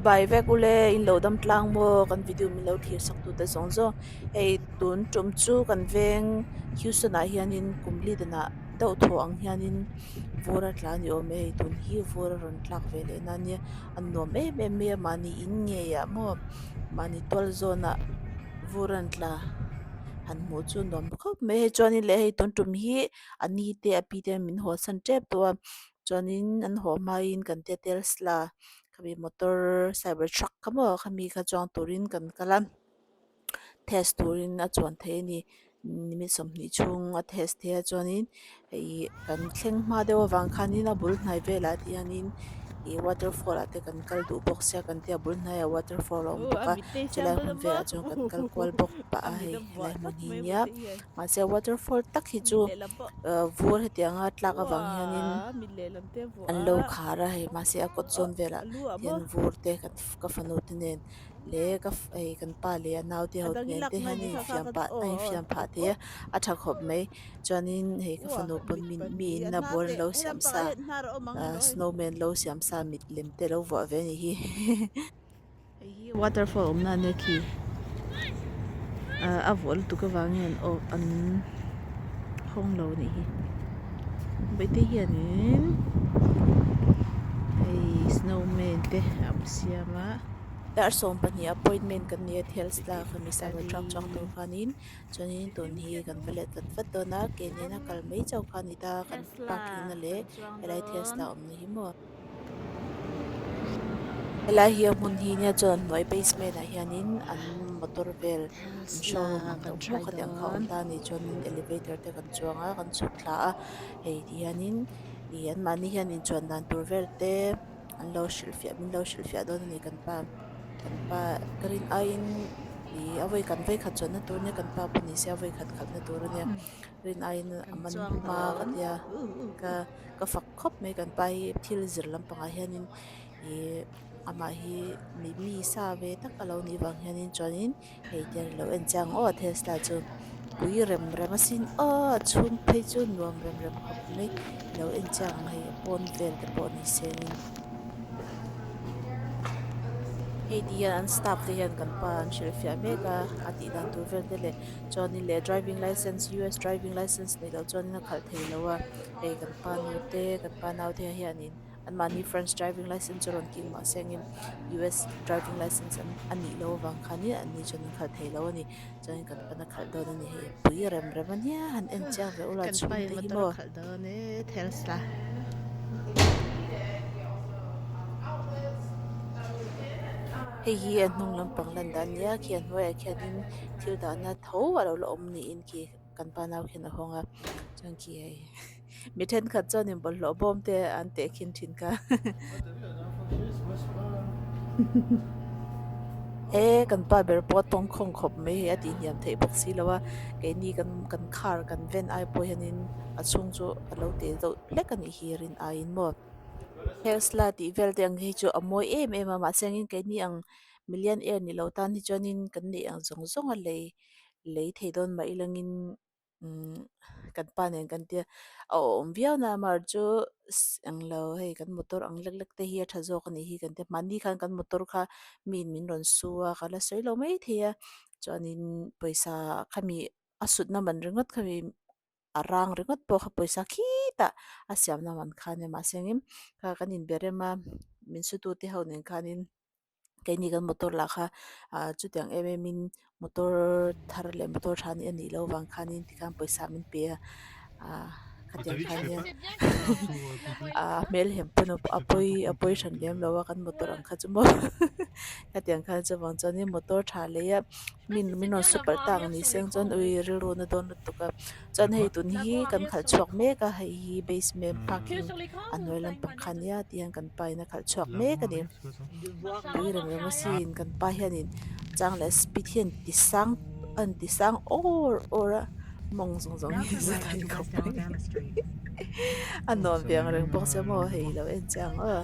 Chibai vek ule in lo dam tlang maw kan video min lo thlir sak tute zawng zawng hei tun tum chu kan veng Houston ah hianin kum li danah deuh thaw ang hianin vur a tla a ni awm e hei tun hi vur a rawn tlak ve leh na ania a nuam em em mai a mahni in ngei ah maw mahni tual zawn ah vur a rawn tla han hmuh chu nuam khawp mai hei chuanin leh hei tun tum hi a ni te a pi te min haw san tep tawh a. Chuanin an haw hmain kan tia Tesla khami motor cyber truck kha maw khami kha chuang turin kan kal a test turin a chuan theih a ni minute 20 chhung a test thei a chuanin ih kan thleng hma deuh avang khanin a bul hnai velah te hianin ih waterfall ah te kan kal duh bawk sia kan tia bul hnaiah waterfall a awm bawk a chulai hmun velah chuan kan kal kual bawk pah a hei helai hmun hi nia. Mahse waterfall tak hi chu vur hetianga tlak avang hianin an lo khar a hei mahse a kawt zawn velah hian vur te ka fanu te nen leh ka hei kan pa leh a nau te ho nen te hian a infiam pah a infiam phah thei a a tha khawp mai chuanin hei ka fanu pawn mi in a ball lo siam sa snowman lo siam sa mit lem te lo vuah ve a ni hi. Hei hi waterfall awmna ania khi ah a vawh lutuk avang hian aw an hawng lo anih hi vaihte hianin hei snowman te a awm siam a dar 12 appointment kan nei a Tesla khami cyber truck chuang tur khanin chuanin tun hi kan va let vat vat dawn a ke nena kal mai chauh kha a ni ta kan parking na leh helai Tesla awmna hi maw. Helai hi a hmun hi nia chuan an hnuai basement ah hianin an motor vel an showroom ang deuh hmawk a tih ang kha a awm ta a ni chuanin elevator te kan chuang a kan chhuk thla a hei ti hianin ih anmahni hian inchuan dan tur vel te an lo hrilhfiah min lo hrilhfiah dawn a ni kan pa kan pa ka rin aiin ih a vawi kan vawikhat chuanna tur nia kan pa pawh ni se a vawikhat khalhna tur a nia rin aiin a man hma ka tia ka. Ka fak khawp mai kan pa hi thil zir lampangah hianin ih amah hi mi mi sa ve tak a lo nih vang hianin chuanin hei te an lo en chiang aw Tesla chu pui rem rem asin aw a chhung phei chu nuam rem rem khawp mai lo en chiang ang hei a pawn vel te pawh ni sengin hei ti hian an staff te hian kan pa an hrilhfiah mek a a tih dan tur vel te leh chuanin leh driving licence U_S driving licence neih loh chuanin a khalh thei lo a. Hei kan pa nu te kan pa nau te hianin anmahni France driving licence chu rawn keng mahse engin US driving licence an a nih loh avang khanin anni chuan an khalh thei lo a ni chuanin kan pana khalh dawn a ni hei pui rem rem a nia han en chiang ve ula chhungte hi maw. Hei hi a hnung lampang lan dan a nia khi a hnuaiah khianin thil dahna tho a lo la awm niin khi. Kan pa nau khian a hawng a chuan khi hei mi thenkhat chuanin bawlhhlawh bawm te an tehkhin thin kha he kan pa ber pawh a tawngkhawng khawp mai hei a tihhniam theih bawk si lo a keini kan kan car kan ven ai pawh hianin a chhung chu a lo teh deuh hlek a nih hi rin aiin maw Tesla tih vel te ang hi chu a mawi em em a mahse angin keini ang millionaire ni lo tan hi chuanin kan neih ang zawng zawng a lei. Lei thei dawn mah ilangin umm kan pa nen kan tia a awm viau na mar chu englo hei kan motor ang lek lek te hi a tha zawk a nih hi kan tia mahni khan kan motor kha miin min rawn su a ka la sawi lo mai thei a chuanin pawisa khami a sutna man ringawt khami a rang ringawt pawh kha pawisa khitah a siamna man kha a nia mahse engin kha kan inbe rem a min su tute ho nen khanin. Keini kan motor lah kha ah chutiang em em in motor thar leh motor tha nih a nih loh vang khanin tikhan pawisa min pe a ah khatiang khan nia ah hmelhem pawn a pawi a pawi hran lem lo a kan motor ang kha chu maw khatiang khan chuvang chuanin motor tha lei a min min rawn super ta ang ni seng chuan ui rilru na dawn lutuk a chuan hei tun hi kan khalh chhuak mek a hei hi basement parking a hnuai lampang kha nia tih hian kan pa in a khalh chhuak mek a ni. Pui rem rem asin kan pa hianin chang leh speed hian ti sang a ti sang awr awr a mawng zawng zawng hi za thei khawp mai a nuam ve ang reng bawk sia maw hei lo en chiang aw.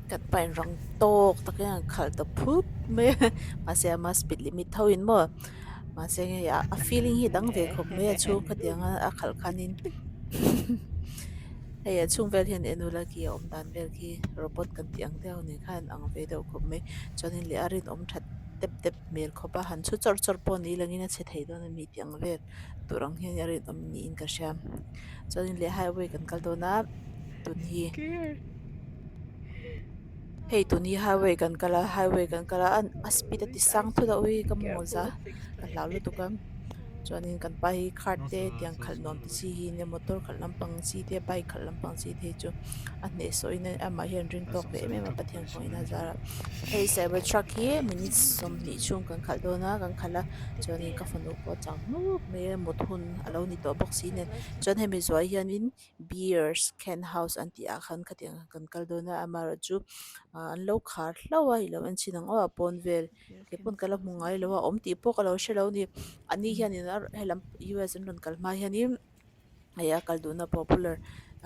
Kan pa in rang tawk takin a khalh ta phut mai a mahse ama speed limit tho in maw mahse hei a feeling hi a dang ve khawp mai a chhung khatiang a a khalh khanin hei a chhung vel hian en ula khi a awm dan vel khi robot kan tih ang deuh nen khan a ang ve deuh khawp mai chuanin leh a rinawm that dep dep hmel khawp a han chhu chawrh chawrh pawh ni langin a chhe thei dawn a mi tih ang vel tur ang hian a rinawm niin ka hria chuanin leh highway kan kal dawn a tun hi. Hei tun hi highway kan kal a highway kan kal a a speed a ti sang thut a ui ka mawza ka hlau lutuk a chuanin kan pa hi car te tiang khalh nuam ti chi hi nia motor khalh lampang chi te bike khalh lampang chi te hi chu a hnehsawh in amah hian ring tawk ve em em a Pathian pawhin a zar a hei cyber truck hi minute 20 chhung kan khalh dawn a kan khalh a chuanin ka fanu pawh a chang hnup mai a mut hun a lo ni tawh bawk si nen chuan hemi zuai hianin beers can house an tih ah khan khatiang kan kal dawn a amaherawhchu ah an lo khar hlauh a i lo en chhin ang aw a pawn vel keipawn ka la hmu ngai lo a awm tih pawh ka lo hre lo a ni ani hianin a helam U S an rawn kal hma hianin hei a kal duhna popular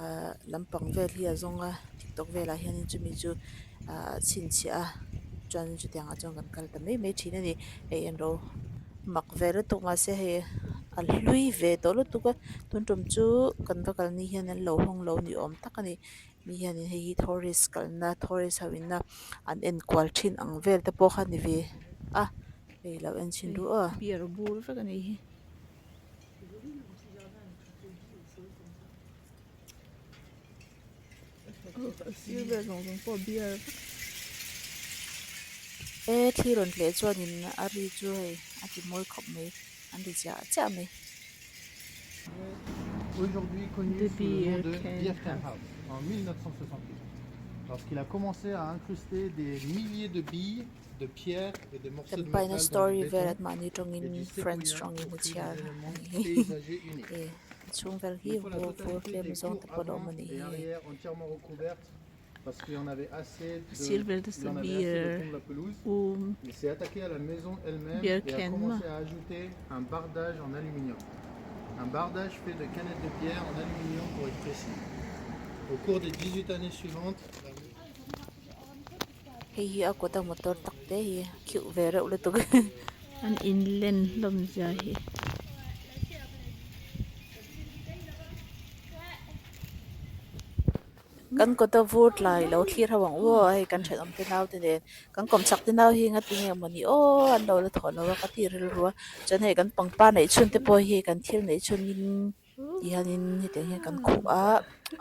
ahh lampang vel hi a zawng a tiktok velah hianin chumi chu ahh chhinchhiah a chuan chutiang ah chuan kan kal ta mai mai thin a ni hei en rawh u. Mak ve lutuk mahse hei a hlui ve tawh lutuk a tun tum chu kan va kal ni hian an lo hawng lo ni awm tak a ni mi hianin hei hi tourist kalna tourist ho inna an en kual thin ang vel te pawh kha a ni ve a hei lo en chhin duh aw. Beer bur vek a nih hi. Sir vel zawng zawng pawh beer vek. E thli rawn tleh chuanin a ri chu hei a ti mawi khawp mai an ri chiah chiah mai. Aujourd'hui connu The sous le nom beer de can Biertan house. House en 1968, lorsqu'il a commencé à incruster des milliers de billes, de pierres et de morceaux Kan de paina métal dans du story vel béton an mahni et tawngin du French séquoia tawngin pour a créer chhiar des a éléments ni paysagers uniques. e a chhung vel hi Une fois la vur vur totalité tlem des zawng cours te pawh a awm avant a ni et hi. arrière entièrement recouvertes, parce qu'il y en avait assez Sir de, vel te il saw en avait assez de beer tondre la pelouse, um il s'est attaqué à la maison elle-même beer et a can maw. commencé à ajouter un bardage en aluminium. Un bardage fait de canettes de bière en aluminium pour être précis. Au cours des 18 années suivantes, la Hei hi a kawt a motor tak te hi khiuh ve reuh lutuk. An in len hlawm zia hi. Kan kawta vur tlai lo thlir ho ang u aw hei kan thenawm te nau te nen kan kawmchhak te nau hi engati nge mawni aw an lo la thaw lo a ka ti rilru a chuan hei kan pangpar neih chhun te pawh hi kan thil neih chhunin ti hianin hetiang hian kan khuh a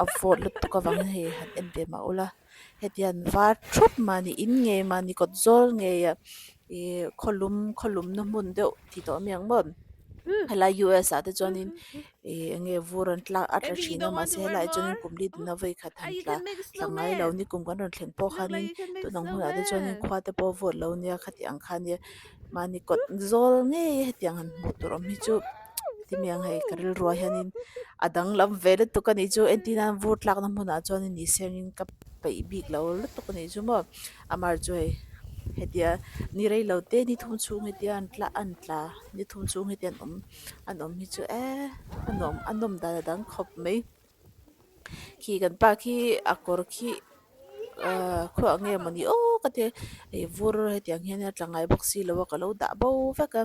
a vawt lutuk avangin hei han en ve mah ula. Heti an var thup mahni in ngei mahni kawt zawl ngei ah ihh khawlum khawlum na hmun deuh ti tawh a mi ang maw helai U S ah te chuanin ihh eng nge vur an tlak a tla thin a mahse helaiah chuanin kum li duna vawi khat han tla tla ngai lo ni kum kan rawn thlen pawh khanin tun ang hunah te chuanin khua te pawh vawt lo nia khati ang kha nia mahni kawt zawl ngei hetiang han hmuh tur awm hi chu ti mi ang hei ka rilruah hianin a danglam ve lutuk a nih chu entir nan vur tlakna hmunah chuanin ni sengin ka peih bik lo lutuk a nih chu maw amar chu hei hetia ni rei lo te ni thum chhung hetia an tla an tla ni thum chhung hetia an awm an awm hi chu eee a nuam a nawm dan a dang khawp mai. Khi kan pa khi a kawr khi ahh khawiah nge mawni aw ka ti a ih vur hetiang hian a tla ngai bawk silo a ka lo dah bo vek a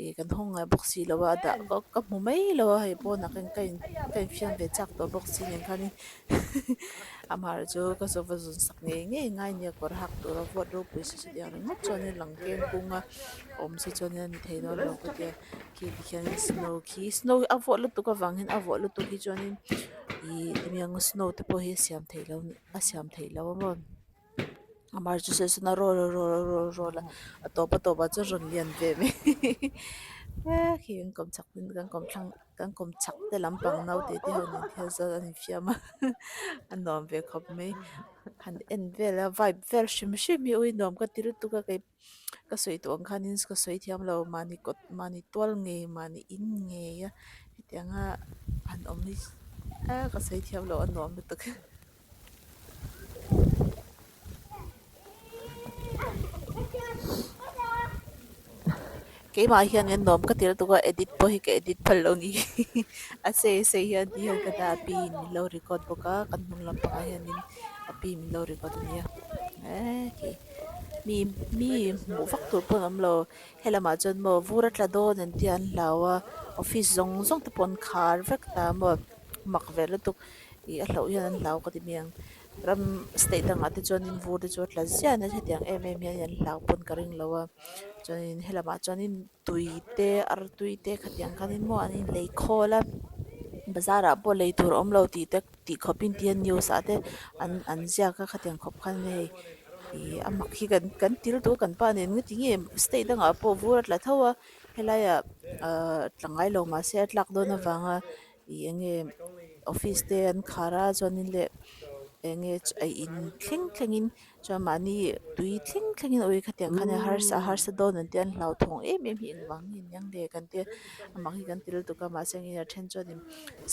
ih kan hawng ngai bawk silo a a dah ka hmu mai lo a hei pawnah khan ka in ka infiam ve chak tawh bawk si nen khanin amaherawh chu ka sofa zawn sak ngei ngei ngai nia kawr hak tura vawt ropui si chutiang ringawt chuanin lang keng kung a awm se chuanin a ni thei dawn lo ka ti a. Khi tikhian snow khi snow hi a vawh lutuk avang hian a vawh lutuk hi chuanin ihh timiang snow te pawh hi a siam theih loh a siam theih loh a maw amaherawhchu sawn a roll a roll a roll a roll a a tawp a tawpah chuan rawn lian ve mai he khi kan kawm chhak kan kawm thlang kan kawm chhak te lampang naute te ho nen hian chuan an infiam a a nuam ve khawp mai han en vel a vibe vel hrim hrim hi ui nuam ka ti lutuk a kei. Ka sawi tawh ang khanin ka sawi thiam lo mahni kawt mahni tual ngei mahni in ngei a hetianga han awm hi a ka sawi thiam lo a nuam lutuk. Keimah hian a nuam ka ti lutuk a edit pawh hi ka edit phal lo ni a sei sei hian ti hian ka dah a pi in min lo record bawk a kan hnung lampangah hianin a pi in min lo record a nia. Eee khi mi mi hmuh vak tur pawh an awm lo helamah chuan maw vur a tla dawn an tia an hlau a office zawng zawng te pawh an khar vek ta maw mak ve lutuk ih a hlauh hian an hlau ka ti mai ang ram state dangah te chuanin vur te chu a tla ziah a nia hetiang em em hian an hlau pawn ka ring lo a chuanin helamah chuanin tui te artui te khatiang khanin maw an inlei khawl a bazar ah pawh lei tur a awm lo tih te tih khawp in ti hian news ah te an an ziak a khatiang khawp khan hei ih a mak hi kan kan til duh kan pa nen nge tinge state dangah pawh vur a tla tho a helaiah ahh tla ngai lo mahse a tlak dawn avanga ih eng nge office te an khar a chuanin leh eng nge a in thleng thlengin Chuan mahni tui thleng thlengin ui khatiang khan a harsa a harsa dawn an tia an hlauthawng em em hi engvang nge niang le kan tia amah hi kan ti lutuk a mahse engin a then chuanin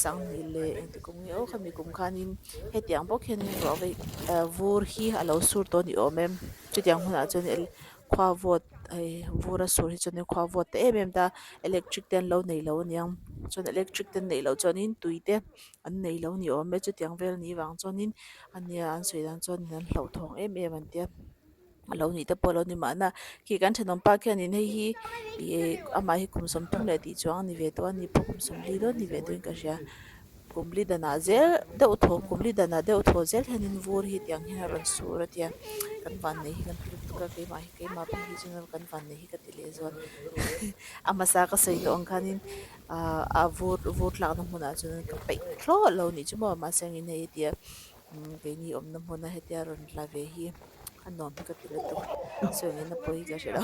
sanghnih leh engti kum nge aw khami kum khanin hetiang bawk hianin ruah vawi ah vur hi a lo sur tawh a ni awm em chutiang hunah chuan khua vawt hei vur a sur hi chuanin khua vawt ta em em ta electric te an lo nei lo aniang chuan electric te an neih loh chuanin tui te. An nei lo ni awm e chutiang vel ni vang chuanin ania an sawi dan chuanin an hlauhthawng em em an tia a lo nih te pawh a lo ni mahna khi kan thenawm pa khianin hei hi ih amah hi kum 30 leh tih chuang a ni ve tawh a ni pawh kum 40 dawn ni ve tawhin ka hria kum li danah zel deuh thaw kum li danah deuh thaw zel hianin vur hi tiang hian a rawn sur a tia kan vannei hi kan ti lutuk a keimah hi keimah phei hi chuan kan vannei hi ka ti leh zual a hmasa ka sawi tawh ang khanin. Ahh a vur vur tlakna hmunah chuan ka peih thlawt lo nih chu maw mahse engin hei hetia keini awmna hmuna hetia rawn tla ve hi a nuam hi ka ti lutuk sawi ngaihna pawh hi ka hre lo.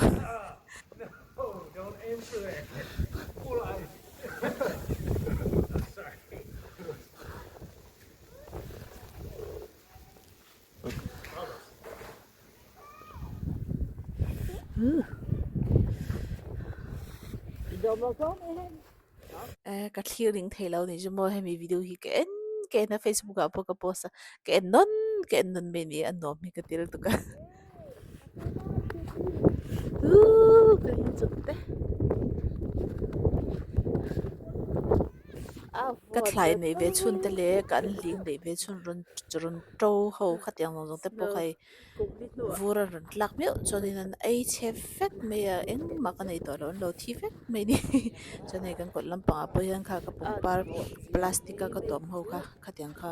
Ka thlir ring thei lo nih chu maw hemi video hi ka en ka en a facebook ah pawh ka post a ka en nawn ka en nawn mai nia a nuam hi ka ti lutuk a uuh ka inchawp te. Ka thlai neih ve chhun te leh ka an hling neih ve chhun rawn rawn to ho khatiang zawng zawng te pawh kha hei vur a rawn tlak meuh chuanin an ei chhe vek mai a engmah ka nei tawh lo an lo thi vek mai a ni chuan hei kan kawt lampangah pawh hian kha ka pangpar plastic a ka tuam ho kha khatiang kha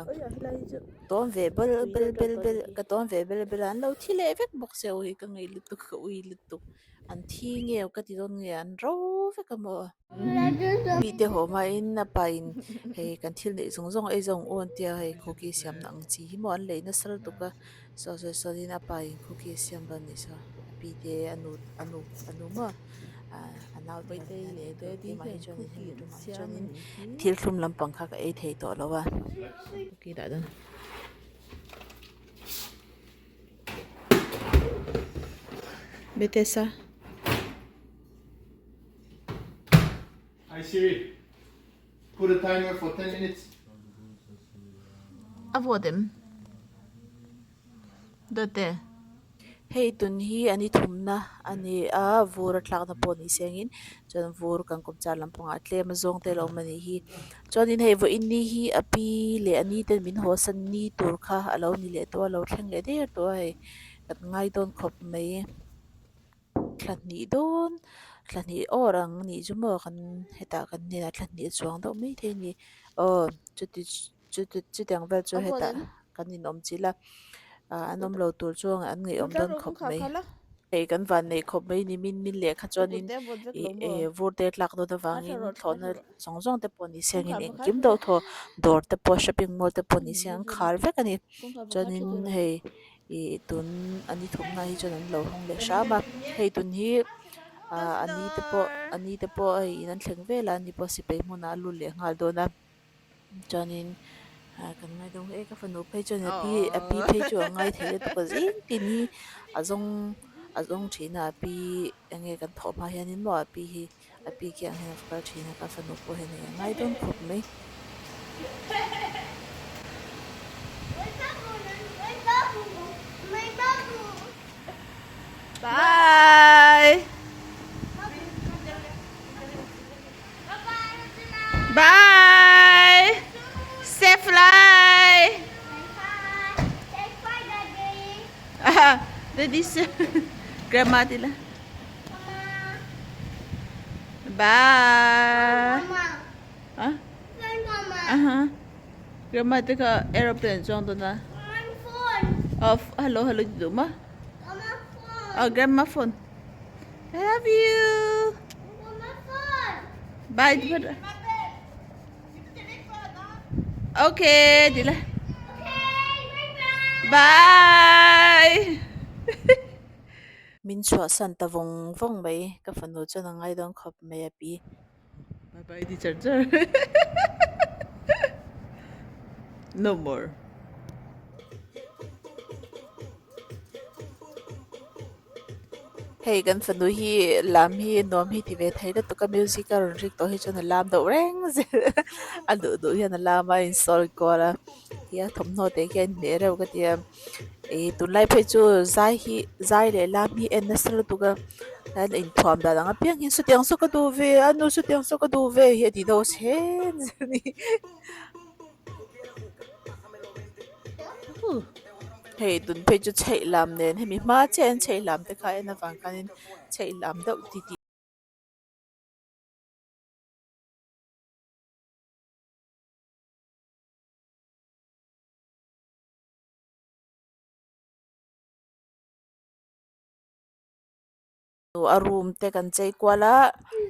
tawm ve bal bel bel bel ka tawm ve bel bel a an lo thi leh vek bawk sia ui ka ngei lutuk ka ui lutuk an thi nge ka ti dawn nge an ro vek a maw. Mite haw hmain a pain hei kan thil neih zawng zawng ei zawng u an tia hei cookie siamna ang chi hi maw an lei nasa lutuk a saw saw sawnin a pain cookie siam dawn anih saw a pi te a nu a nu a nu maw ah a nau te an ei tur keimah hi chuanin hemi tumah hi chuanin thil thlum lampang kha ka ei thei tawh lo a cookie dah dawn. Betesa. Hi Siri, put a timer for 10 minutes. A vawt em? Dawte. Hei tun hi an i thumna a ni a, vur a thlakna pawh ni sengin chuan vur kan kawmchar lampangah tlem a zawng te lo awm a nih hi. Chuanin hei vawiin ni hi a pi leh a ni ten min haw san ni tur kha a lo ni leh tawh a, a lo thleng leh der tawh a hei kan ngai dawn khawp mai. Thla hnih dawn thla hnih awr ang anih chu maw kan hetah kan hnenah thla hnih a chuang deuh mai thei a ni aw chuti chuti chutiang vel chu hetah kan inawm chilh a ah an awm lo tur chu an ngaihawm dawn khawp mai hei kan van neih khawp mai ni min min lehkha chuanin ih eh vur te tlak dawn avangin thlawhna zawng zawng te pawh ni se angin engkim deuh thaw dawr te pawh shopping mall te pawh ni se an khar vek a ni chuanin hei. Ih tun a ni thumna hi chuan an lo hawng leh hram a hei tun hi ah a ni te pawh a ni te pawh hei in an thleng vel a ani pawh sipai hmunah a lut leh nghal dawn a chuanin ah kan ngai deuh e ka fanu phei chuan a pi a pi phei chu a ngai thei lutuk a zing tin hi a zawng a zawng thin a a pi eng nge kan thawh hma hianin maw a pi hi. A pi khi ang hian a kal thin a, ka fanu pawh hian a ngai dawn khawp mai. Bye. Bye. Safe flight. Daddy sir. Grandma ti la. Bye. Huh? Uh-huh. Grandma te kha aeroplane chuang dawn a. Oh, hello, hello ti duh ma. Oh, grandma phone. I love you. Bye. Okay, ti la. Bye. Min chhuahsan ta vawng vawng mai. Ka fanu chuan a ngai dawn khawp mai a pi. Bye bye ti char char. No more. Hei kan fanu hi lam hi nuam hi ti ve thei lutuk a music a rawn rik tawh hi chuan a lam deuh reng zel a duh duh hian a lam a a insawi kual a tia thawmhnaw te khi a inhmeh reuh ka ti a ih tunlai phei chu zai hi zai leh lam hi en nasa lutuk a chuan inthuam dan ang apiang hian sawtiang saw ka duh ve a nu sawtiang saw ka duh ve hi a ti deuh chhen zel a ni. Hei tun phei chu chheih lam nen hemi hma chiah hian chheih lam te kha en avang khanin chheih lam deuh ti tih. A room te kan chei kual a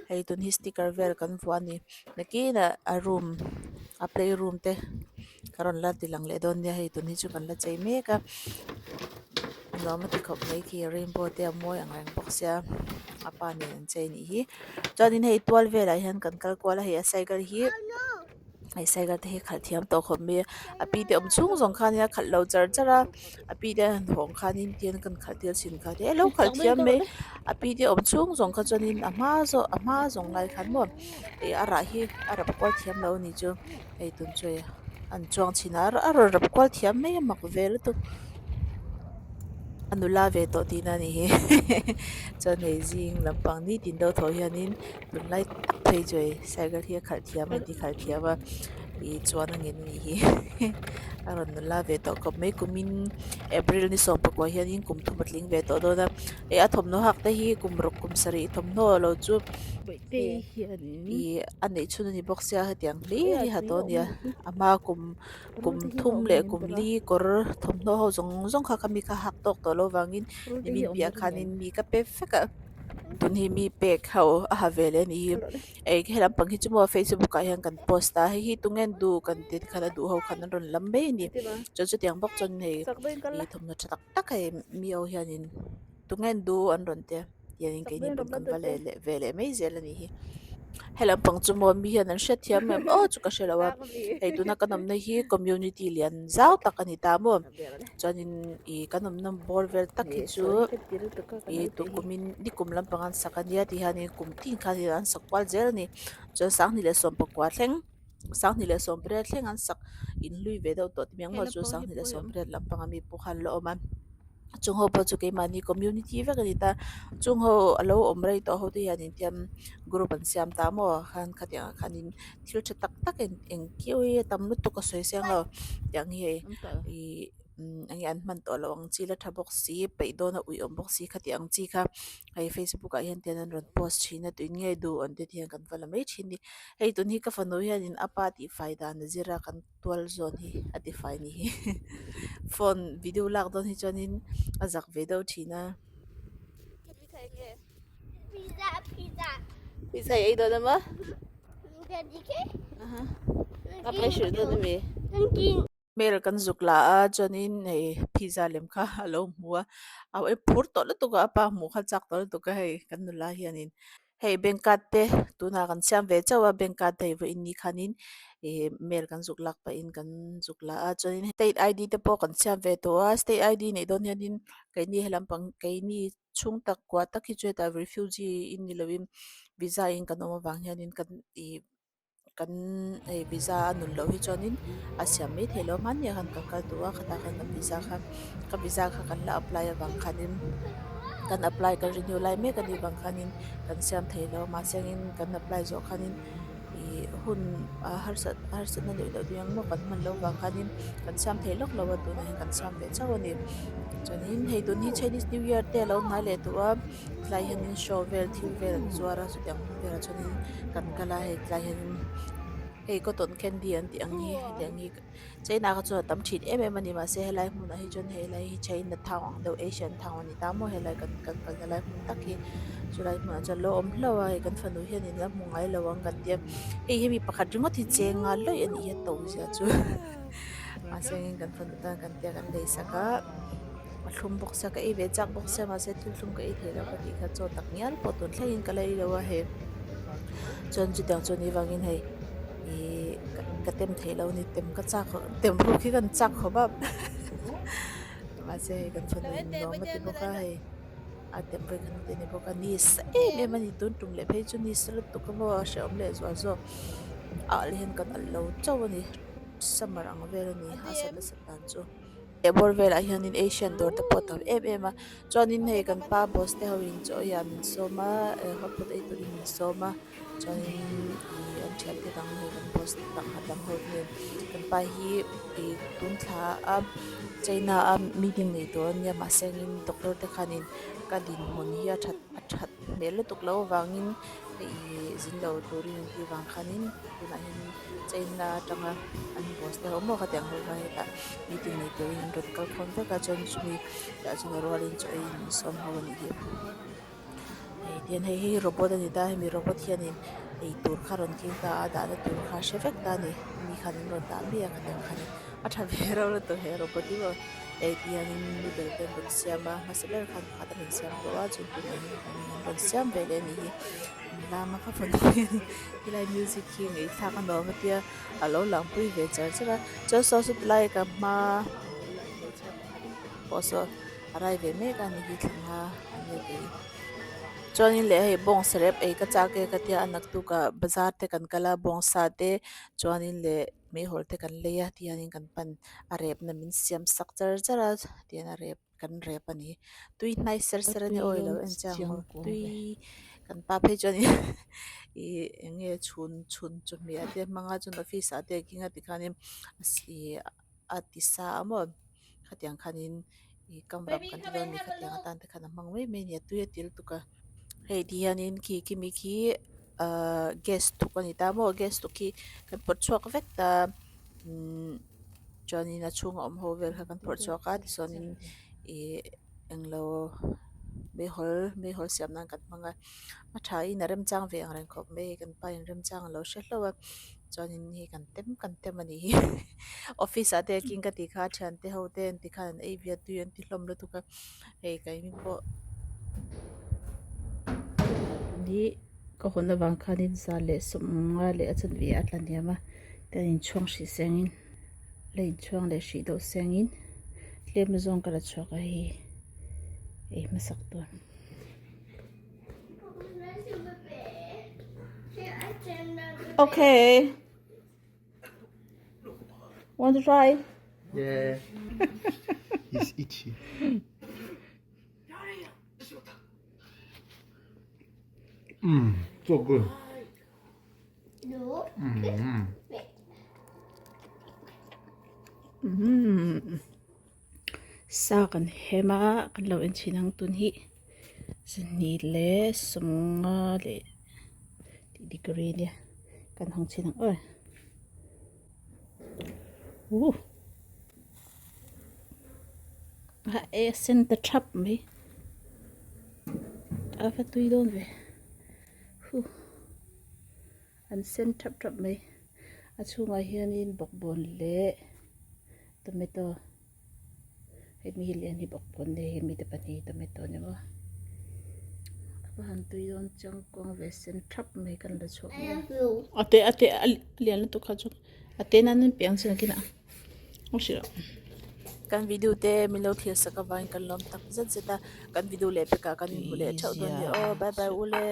hei tun hi sticker vel kan vuah a ni nakinah a room a play room te ka rawn la ti lang leh dawn nia hei tun hi chu kan la chei mek a nuam a ti khawp mai khi rainbow te a mawi ang reng bawk sia a pa nen an chei anih hi chuanin hei tual velah hian kan kal kual a hei a cycle hi. Hei cycle te hi khalh thiam tawh khawp mai a a pi te awm chhung zawng khan nia khalh lo char char a a pi te an hawng khanin tian kan khalh tir thin kha tia alo khalh thiam mai a pi te awm chhung zawng kha chuanin a hma zawh a hma zawng lai khan maw ih a rah hi a rap kual thiam lo a ni chu hei tun chu hei an chuang chhin a a rawn rap kual thiam mai a mak ve lutuk a nula ve tawh tihna a ni hi chuan hei zing lampang nitin deuh thaw hianin. Tunlai tak phei chu hei cycle hi a khalh thiam a inti khalh thiam a ih chuan a ngen anih hi a rawn nula ve tawh khawp mai kumin April ni sawm pakua hianin kum thum a tling ve tawh dawn a ih a thawmhnaw hak te hi kum ruk kum sarih thawmhnaw lo chu ih a neih chhun a ni bawk sia hetiang hlir hi ha tawh a nia a hma kum kum thum leh kum li kawr thawmhnaw ho zawng zawng kha khami kha hak tawk tawh loh vangin nimin piah khanin mi ka pe vek a. Tun hi mi pek ho a ha ve leh a nih hi ei he lampang hi chu maw facebook ah hian kan post a hei hi tunge an duh kan tih te khan a duh ho khan an rawn lam mai a ni chuan chutiang bawk chuan hei ih thawmhnaw tha tak tak hei mi ho hianin tunge an duh an rawn tia tiangin keini pawh kan va leh leh ve leh mai zel a nih hi he lampang chu maw mi hian an hrethiam em aw chu ka hrelo a hei tuna kan awmna hi community lian zau tak a ni ta maw. Chuanin ih kan awmna bawr vel tak hi chu ih tukumin nikum lampang an sak a nia ti hianin kum tin khan an sak kual zel a ni chuan sanghnih leh sawmpakua thleng sanghnih leh sawmpariat thleng an sak inhlui ve deuh tawh tih engmaw chu sanghnih leh sawmpariat lampang ami pawh khan la awm a chung ho pawh chu keimahni community vek a ni ta chung ho a lo awm rei tawh ho te hian intiam group an siam ta maw khan khatiang ah khanin. Thil tha tak tak in engkiu hi a tam lutuk a sawi seng lo tiang hi hei ihh eng nge an hman tawh loh ang chi la tha bawk si peih dawn a ui awm bawk si khati ang chi kha hei facebook ah hian tian an rawn post thin a tuin nge duh an ti te hian kan va la mai thin a ni hei tun hi ka fanu hianin a pa tihfai dan a zir a kan tual zawn hi a tifai ni hi phone video lak dawn hi chuanin a zak ve deuh thin a. Pizza, pizza. Pizza i ei dawn a maw? A pai hrilh dawn a mi? Hmel kan zuk la a chuanin hei pizza lem kha a lo hmu a a e phur tawh lutuk a a pa hmuh kha chak tawh lutuk a hei kan nula hianin hei bank card te tunah kan siam ve chauh a bank card hei vawiin ni khanin ih mail kan zuk lak pahin kan zuk la a chuanin state I D te pawh kan siam ve tawh a state I D neih dawn hianin keini helam pang keini chhung tak kuah tak hi chu hetah refugee in ni lovin visa in kan awm avang hianin kan ih kan hei visa a nun loh hi chuanin a siam mai theih loh a hmanni ah khan kan kal tawh a khatah khan kan visa kha ka visa kha kan la apply avang khanin kan apply kan renew lai mek anih vang khanin kan siam thei lo mahse angin kan apply zawh khanin. Ih hun a harsat harsatna neuh neuh te ang maw kan hman loh vang khanin kan siam thei lawk lo a tunah hian kan siam ve chauh a ni. Chuanin hei tun hi Chinese New Year te a lo hnai leh tawh a tlai hianin show vel thil vel an zuar a chutiang hmun velah chuanin kan kal a hei tlai hianin hei cotton candy an tih ang hi hetiang hi China kha chuan a tam thin em em a ni mahse helai hmunah hi chuan helai hi China town ang deuh Asian town a ni ta maw helai kan kan kalna lai hmun tak hi chulai hmunah chuan lo awm hlauh a hei kan fanu hianin a hmu ngai lo ang kan tia hei hemi pakhat ringawt hi cheng nga lawih a nih hi a to zia chu mahse engin kan fanu tan kan tia kan lei sak a a thlum bawk sia ka ei ve chak bawk sia mahse thil thlum ka ei thei lo ka tih kha chaw tak ngial pawh tun thlengin ka la ei lo a hei chuan chutiang chu anih vangin hei. Ihh ka tem theih loh a ni tem ka chak tem ruk hi kan chak khawp a mahse hei kan fanu in nuam a ti bawk a hei a tem vawi khat te a ni bawk a ni sa em em a ni tun tum leh phei chu ni sa lutuk a maw a hrehawm leh zual zawk ah leh hian kan alh lo chauh a ni summer ang vel a ni a sa nasat dan chu. Leh bawr velah hianin Asian dawr te pawh a tam em em a chuanin hei kan pa boss te ho in chaw eiah min sawm a hotpot ei turin min sawm a. Chuanin ih an thiante dang hei kan boss dang dang ho nen kan pa hi ih tun thla a China a meeting nei tur ania mahse engin doctor te khanin ka dinhmun hi a that a that hmel lutuk loh avangin ih zin lo turin an tih vang khanin tunah hian China atanga an boss te ho maw khatiang ho kha hetah meeting nei turin an rawn kal khawm vek a chuan chumi tah chuan a rualin chaw eiin an sawm ho a nih hi. Hei tihian hei hi robot a ni ta hemi robot hianin eitur kha a rawn keng ta a dahna tur kha a hre vek ta a ni mi khan an rawn dah mai a khatiang khan a tha ve reuh lutuk he robot hi maw hei tihianin noodle te an rawn siam a hmasa ber khan pakhat an rawn siam tawh a chuan tunah hian an rawn siam ve leh a nih hi lama kha fanu hianin helai music hi ngaihthlak a nuam a tia a lo lang pui ve char char a chuan saw saw ti lai ka hma hmeichhia pakhat pawh saw. A rai ve mek a ni hi thla a nia kei. Chuanin leh hei bawngsa rep ei ka chak e ka tia a naktuk ah bazar te kan kal a bawngsa te chuanin leh meihawl te kan lei a tihianin kan pan a rep na min siam sak char char a tihian a rep kan rep a ni. Tui hnai ser ser a nia aw ilo en chiang ang aw tui kan pa phei chuanin ih eng nge chhun chhun chawhmeh ah te a hmang a chuan office ah te a keng a tikhanin ih a ti sa a maw. Khatiang khanin ih kam rap kan ti dawn a ni khatiang atan te khan a hmang mai mai a ni a tui a ti lutuk a hei ti hianin khi kimi khi ahh gas thuk a ni ta maw gas thuk hi kan phawrh chhuak vek ta umm chuanin a chhunga awm ho vel kha kan phawrh chhuak a tichuanin ih englo meihawl meihawl siam nan kan hmang a a tha in a remchang ve ang reng khawp mai kan pa in remchang a lo hre hlauh a. Chuanin hei kan tem kan tem a nih hi office ah te a king ka tih kha thiante ho te an ti khan an ei ve a tui an ti hlawm lutuk a hei keini pawh hi ka hawn avang khanin za leh sawmnga leh a chanve a tla hniam a ka inchhuang hrih sengin la inchhuang leh hrih deuh sengin tlem zawng ka la chhuak a hei ei hmasak tur. Okay. Want to try? Yeah. It's itchy. So good. Sa kan hem a kan lo en chhin ang tun hi zahnih leh sawmnga leh tih degree nia kan hawng chhin ang aw uh a e a sen ta thap mai a va tui dawn ve huh an sen thap thap mai a chhungah hianin bawkbawn leh tomato hemi hi lian hi bawkbawn a ni hemi te pahnih hi tomato a ni maw a va han tui dawn chiang kuang ve sen thap mai kan la chhuak mai a te a te a lian lutuk kha chu a te nan an piang chin a kinah aw hrilh ang. Kan video te min lo thlir sak avangin kan lawm tak zet zet a kan video leh pekah kan inhmu leh theuh dawn nia aw bye bye u le.